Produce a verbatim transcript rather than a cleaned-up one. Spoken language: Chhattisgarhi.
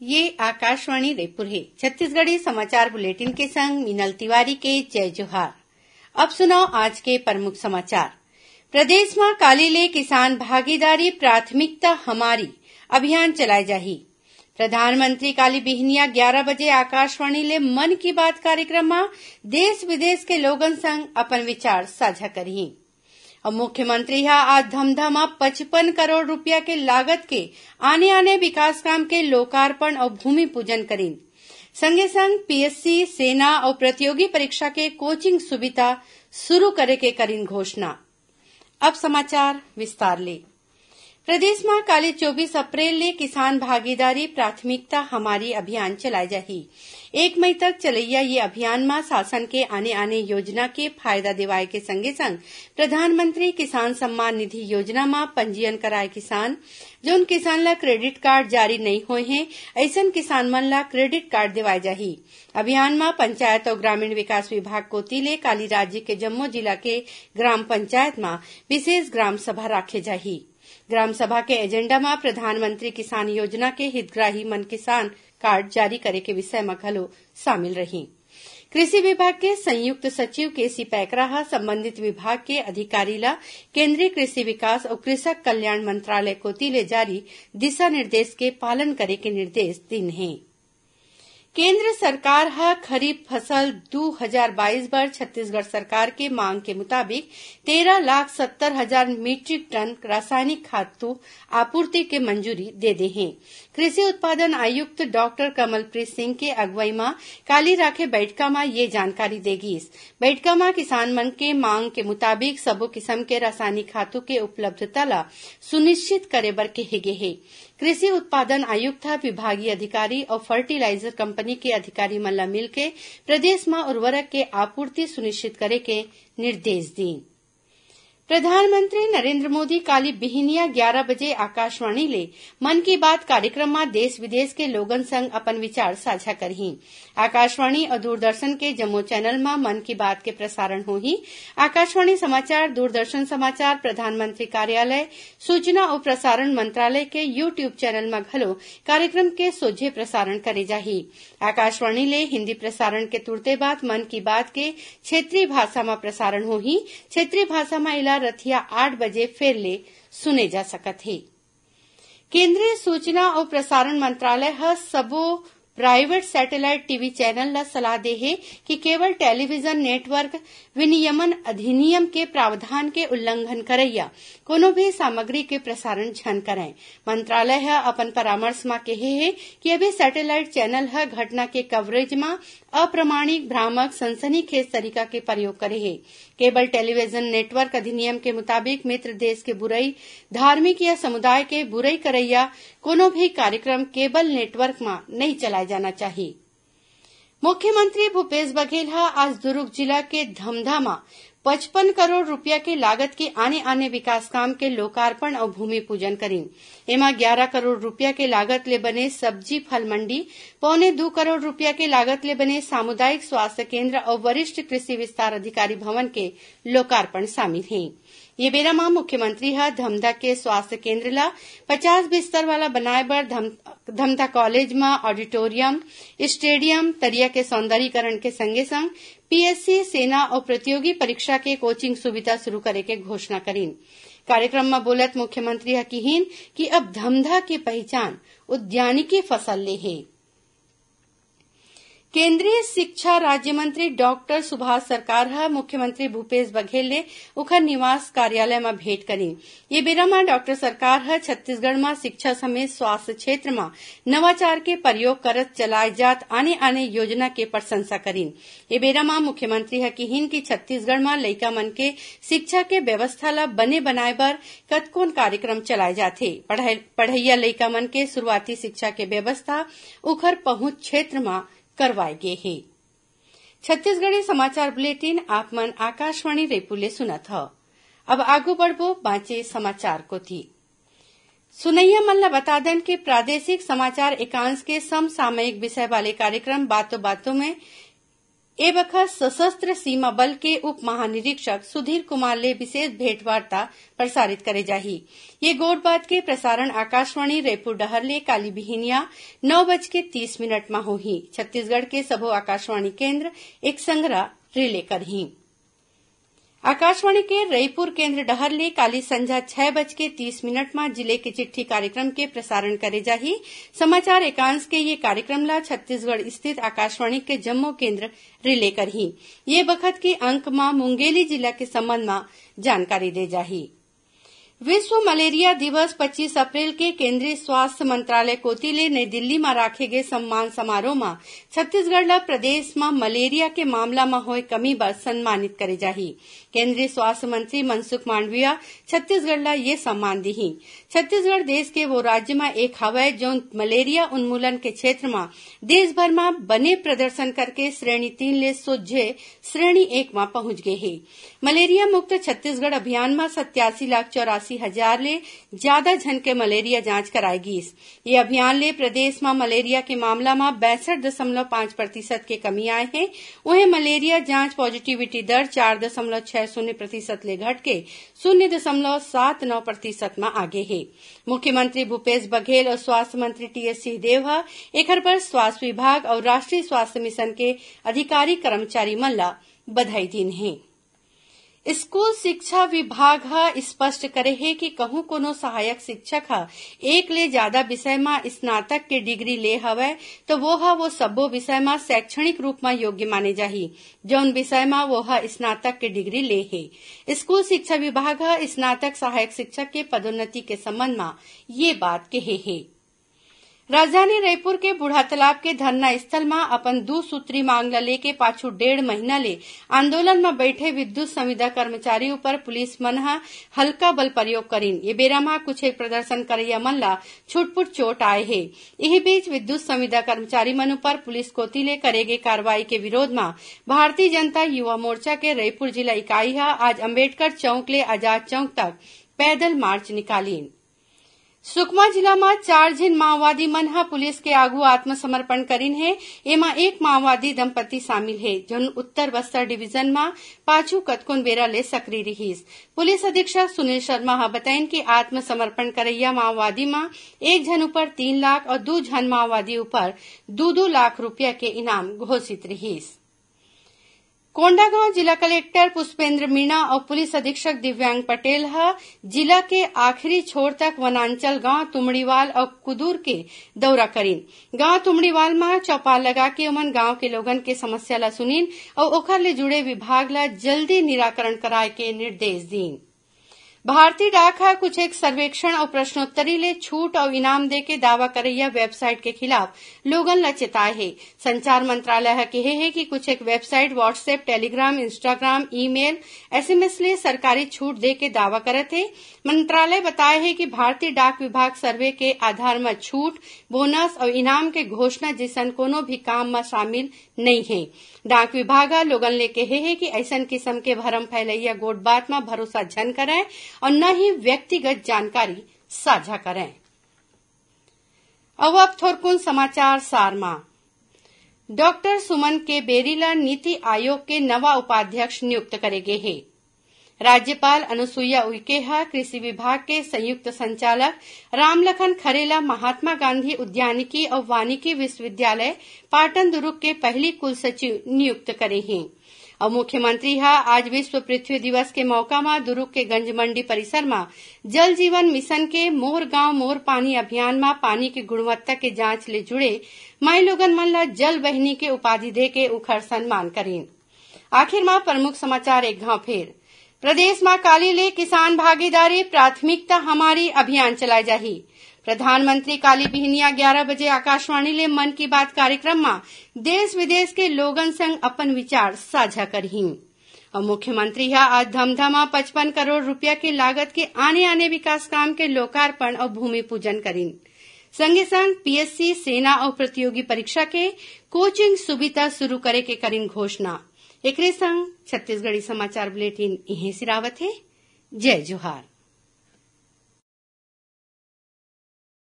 ये आकाशवाणी रायपुर हे। छत्तीसगढ़ी समाचार बुलेटिन के संग मीनल तिवारी के जय जोहार। अब सुनव आज के प्रमुख समाचार। प्रदेश म काली ले किसान भागीदारी प्राथमिकता हमारी अभियान चलाए जाही। प्रधानमंत्री काली बिहनिया ग्यारा बजे आकाशवाणी ले मन की बात कार्यक्रम म देश विदेश के लोगन संग अपन विचार साझा करही। अउ मुख्यमंत्री ह आज धमधा म पचपन करोड़ रूपिया के लागत के आने-आने विकास काम के लोकार्पण अउ भूमि पूजन करिन। संगे संग पीएससी, सेना अउ प्रतियोगी परीक्षा के कोचिंग सुविधा शुरू करे के करिन घोषणा। अब समाचार विस्तार ले। प्रदेश म काली चौबीस अप्रैल ले किसान भागीदारी प्राथमिकता हमारी अभियान चलाए जाही। एक मई तक चलइया ये अभियान म शासन के आने-आने योजना के फायदा दिवाए के संगे-संग प्रधानमंत्री किसान सम्मान निधि योजना म पंजीयन कराए किसान, जउन किसान ल क्रेडिट कार्ड जारी नइ होए हे, अइसन किसान मन ल क्रेडिट कार्ड दिवाए जाही। अभियान म पंचायत अउ ग्रामीण विकास विभाग कोति ले काली राज्य के जम्मो जिला के ग्राम पंचायत म विशेष ग्राम सभा राखे जाही। ग्राम सभा के एजेंडा म प्रधानमंत्री किसान योजना के हितग्राही मन किसान कार्ड जारी करे के विषय म घलो शामिल रही। कृषि विभाग के संयुक्त सचिव केसी पैकरा ह संबंधित विभाग के अधिकारी ल केंद्रीय कृषि विकास अउ कृषक कल्याण मंत्रालय कोति ले जारी दिशा निर्देश के पालन करे के निर्देश दीन हे। केंद्र सरकार ह खरीफ फसल दू हजार बाईस बर छत्तीसगढ़ सरकार के मांग के मुताबिक तेरह लाख सत्तर हजार मीट्रिक टन रासायनिक खातू आपूर्ति के मंजूरी दे दे हे। कृषि उत्पादन आयुक्त डॉक्टर कमलप्रीत सिंह के अगुवई म काली राखे बैठका म ये जानकारी दे गीस। बैठका म किसान मन के मांग के मुताबिक सबो किसम के रासायनिक खातू के उपलब्धता ल सुनिश्चित करे बर केहे गे हे। कृषि उत्पादन आयुक्त ह विभागीय अधिकारी अउ फर्टिलाइजर कंपनी के अधिकारी मन ल मिलके प्रदेश म उर्वरक के आपूर्ति सुनिश्चित करे के निर्देश दीन। प्रधानमंत्री नरेंद्र मोदी काली बिहिनिया ग्यारा बजे आकाशवाणी ले मन की बात कार्यक्रम म देश विदेश के लोगन संग अपन विचार साझा करही। आकाशवाणी अउ दूरदर्शन के जम्मो चैनल म मन की बात के प्रसारण होही। आकाशवाणी समाचार, दूरदर्शन समाचार, प्रधानमंत्री कार्यालय, सूचना अउ प्रसारण मंत्रालय के YouTube चैनल म घलो कार्यक्रम के सोझे प्रसारण करे जाही। आकाशवाणी ले हिंदी प्रसारण के तुरते बाद मन की बात के क्षेत्रीय भाषा म प्रसारण होही। क्षेत्रीय भाषा म एला रथिया आठ बजे फेर ले सुने जा सकत हे। केंद्रीय सूचना अउ प्रसारण मंत्रालय ह सबो प्राइवेट सैटेलाइट टीवी चैनल ल सलाह दे हे कि केबल टेलीविजन नेटवर्क विनियमन अधिनियम के प्रावधान के उल्लंघन करइया कोनो भी सामग्री के प्रसारण झन करय। मंत्रालय ह अपन परामर्श म केहे हे कि अभी सैटेलाइट चैनल ह घटना के कवरेज म अप्रमाणिक, भ्रामक, सनसनीखेज तरीका के प्रयोग करे हे। केबल टेलीविजन नेटवर्क अधिनियम के मुताबिक मित्र देश के बुरई, धार्मिक या समुदाय के बुरई करइया कोनो भी कार्यक्रम केबल नेटवर्क म नइ चलाए जाना चाही। मुख्यमंत्री भूपेश बघेल ह आज दुरूग जिला के धमधा म पचपन करोड़ रूपिया के लागत के आने-आने विकास काम के लोकार्पण अउ भूमि पूजन करीन। एमा ग्यारा करोड़ रूपिया के लागत ले बने सब्जी फल मंडी, पौने दू करोड़ रूपिया के लागत ले बने सामुदायिक स्वास्थ्य केंद्र अउ वरिष्ठ कृषि विस्तार अधिकारी भवन के लोकार्पण शामिल हे। ये बेरा म मुख्यमंत्री ह धमधा के स्वास्थ्य केंद्र ल पचास बिस्तर वाला बनाए बर धम-, धमधा कॉलेज म ऑडिटोरियम, स्टेडियम, तरिया के सौंदर्यीकरण के संगे संग पीएससी, सेना अउ प्रतियोगी परीक्षा के कोचिंग सुविधा शुरू करे के घोषणा करीन। कार्यक्रम म बोलत मुख्यमंत्री ह किहीन कि अब धमधा के पहिचान उद्यानिकी फसल ले हे। केंद्रीय शिक्षा राज्य मंत्री डॉक्टर सुभाष सरकार ह मुख्यमंत्री भूपेश बघेल ले उखर निवास कार्यालय म भेंट करीन। ये बेरा म डॉक्टर सरकार ह छत्तीसगढ़ म शिक्षा समेत स्वास्थ्य क्षेत्र म नवाचार के प्रयोग करत चलाए जात आने-आने योजना के प्रशंसा करीन। ये बेरा म मुख्यमंत्री ह किहीन कि छत्तीसगढ़ म लइका मन के शिक्षा के व्यवस्था ल बने बनाए बर कतकोन कार्यक्रम चलाए जाथे। पढ़ई-, पढ़इया लइका मन के शुरुआती शिक्षा के व्यवस्था उखर पहुंच क्षेत्र म करवाए गे हे। छत्तीसगढ़ी समाचार बुलेटिन आप मन आकाशवाणी रायपुर ले सुनत हव। अब आगू बढ़बो बांचे समाचार कोति। सुनइया मन ल बता देन कि प्रादेशिक समाचार एकांश के समसामयिक विषय वाले कार्यक्रम बातों बातों में ए बखत सशस्त्र सीमा बल के उप महानिरीक्षक सुधीर कुमार ले विशेष भेंटवार्ता प्रसारित करे जाही। ये गोठ बात के प्रसारण आकाशवाणी रायपुर डहर ले काली बिहिनिया नौ बज के तीस मिनट म होही। छत्तीसगढ़ के सबो आकाशवाणी केंद्र एक संघरा रिले करही। आकाशवाणी के रायपुर केंद्र डहर ले काली संझा छह बज के तीस मिनट म जिले के चिट्ठी कार्यक्रम के प्रसारण करे जाही। समाचार एकांश के ये कार्यक्रम ला छत्तीसगढ़ स्थित आकाशवाणी के जम्मो केंद्र रिले करही। ये बखत के अंक म मुंगेली जिला के संबंध म जानकारी दे जाही। विश्व मलेरिया दिवस पच्चीस अप्रैल के केंद्रीय स्वास्थ्य मंत्रालय कोति ले नई दिल्ली म राखे गे सम्मान समारोह म छत्तीसगढ़ ल प्रदेश म मलेरिया के मामला म होय कमी बर सम्मानित करे जाही। केंद्रीय स्वास्थ्य मंत्री मनसुख मांडविया छत्तीसगढ़ ल ये सम्मान दिही। छत्तीसगढ़ देश के वो राज्य म एक हवय, जौन मलेरिया उन्मूलन के क्षेत्र म देश भर म बने प्रदर्शन करके श्रेणी तीन ले सोझे श्रेणी एक म पहुंच गे हे। मलेरिया मुक्त छत्तीसगढ़ अभियान म सत्यासी लाख चौरासी हजार ले ज्यादा झन के मलेरिया जांच कराए गीस। ये अभियान ले प्रदेश म मलेरिया के मामला म बासठ दशमलव पाँच प्रतिशत के कमी आए हे। उहें, मलेरिया जांच पॉजिटिविटी दर चार दशमलव छह शून्य प्रतिशत ले घटके शून्य दशमलव सात नौ प्रतिशत म आगे हे। मुख्यमंत्री भूपेश बघेल अउ स्वास्थ्य मंत्री टीएस सिंहदेव ह एखर बर स्वास्थ्य विभाग अउ राष्ट्रीय स्वास्थ्य मिशन के अधिकारी कर्मचारी मन ल बधाई दीन हे। स्कूल शिक्षा विभाग ह स्पष्ट करे हे कि कहूं कोनो सहायक शिक्षक ह एक ले जादा विषय म स्नातक के डिग्री ले हवय, त वो ह वो सब्बो विषय म शैक्षणिक रूप म योग्य माने जाही, जौन विषय म वो ह स्नातक के डिग्री ले हे। स्कूल शिक्षा विभाग ह स्नातक सहायक शिक्षक के पदोन्नति के संबंध म ये बात कहे हे। राजधानी रायपुर के बूढ़ा तालाब के धरना स्थल म अपन दू सूत्री मांग ल लेके पाछू डेढ़ महीना ले आंदोलन म बैठे विद्युत संविदा कर्मचारी ऊपर पुलिस मन ह हल्का बल प्रयोग करिन। ये बेरा म कुछ एक प्रदर्शन करैया मन ल छुटपुट चोट आए हे। इही बीच विद्युत संविदा कर्मचारी मन ऊपर पुलिस कोति ले करे गे कार्रवाई के विरोध म भारतीय जनता युवा मोर्चा के रायपुर जिला इकाई ह आज अंबेडकर चौक ले आजाद चौक तक पैदल मार्च निकालिन। सुकमा जिला म चार झिन माओवादी मन ह पुलिस के आगू आत्मसमर्पण करिन हे। एमा एक माओवादी दंपति शामिल हे, जौन उत्तर बस्तर डिवीजन म पाछू कतकोन बेरा ले सक्रिय रिहिस। पुलिस अधीक्षक सुनील शर्मा ह बताइन कि आत्मसमर्पण करैया माओवादी म एक झन ऊपर तीन लाख अउ दू झन माओवादी ऊपर दू दू लाख रूपिया के इनाम घोषित रिहिस। कोंडागांव जिला कलेक्टर पुष्पेंद्र मीणा अउ पुलिस अधीक्षक दिव्यांग पटेल ह जिला के आखिरी छोर तक वनांचल गांव तुमड़ीवाल अउ कुदूर के दौरा करिन। गांव तुमड़ीवाल म चौपाल लगा के ओमन गांव के लोगन के समस्या ल सुनिन अउ ओखर ले जुड़े विभाग ल जल्दी निराकरण कराए के निर्देश दीन। भारतीय डाक ह कुछ एक सर्वेक्षण अउ प्रश्नोत्तरी ले छूट अउ इनाम देके दावा करैया वेबसाइट के खिलाफ लोगन ल चेताए हे। संचार मंत्रालय ह केहे हे कि कुछ एक website WhatsApp, Telegram, Instagram, email, SMS ले सरकारी छूट देके दावा करत हे। मंत्रालय बताए हे कि भारतीय डाक विभाग सर्वे के आधार म छूट, बोनस अउ इनाम के घोषणा जइसन कोनो भी काम म शामिल नइ हे। डाक विभाग ह लोगन ले केहे हे कि अइसन किसम के भरम फैलैया गोठ बात म भरोसा झन करय अउ न ही व्यक्तिगत जानकारी साझा करय। अउ अब थोरकुन समाचार सार म। डॉक्टर सुमन के बेरी ल नीति आयोग के नवा उपाध्यक्ष नियुक्त करे गे हे। राज्यपाल अनुसुईया उइके ह कृषि विभाग के संयुक्त संचालक रामलखन खरे ल महात्मा गांधी उद्यानिकी अउ वानिकी विश्वविद्यालय पाटन दुरूग के पहिली कुलसचिव नियुक्त करे हे। अउ मुख्यमंत्री ह आज विश्व पृथ्वी दिवस के मौका म दुरूग के गंजमंडी परिसर म जल जीवन मिशन के मोर गांव मोर पानी अभियान म पानी के गुणवत्ता के जांच ले जुड़े माईलोगन मन ल जल बहिनी के उपाधि देके उखर सम्मान करिन। आखिर म प्रमुख समाचार एक घांव फेर। प्रदेश म काली ले किसान भागीदारी प्राथमिकता हमारी अभियान चलाए जाही। प्रधानमंत्री काली बिहनिया ग्यारह बजे आकाशवाणी ले मन की बात कार्यक्रम म देश विदेश के लोगन संग अपन विचार साझा करही। अउ मुख्यमंत्री ह आज धमधा म पचपन करोड़ रूपिया के लागत के आने-आने विकास काम के लोकार्पण अउ भूमि पूजन करिन। संगे संग पीएससी, सेना अउ प्रतियोगी परीक्षा के कोचिंग सुविधा शुरू करे के करिन घोषणा। एकरे संग छत्तीसगढ़ी समाचार बुलेटिन इहें सिरावत हे। जय जोहार।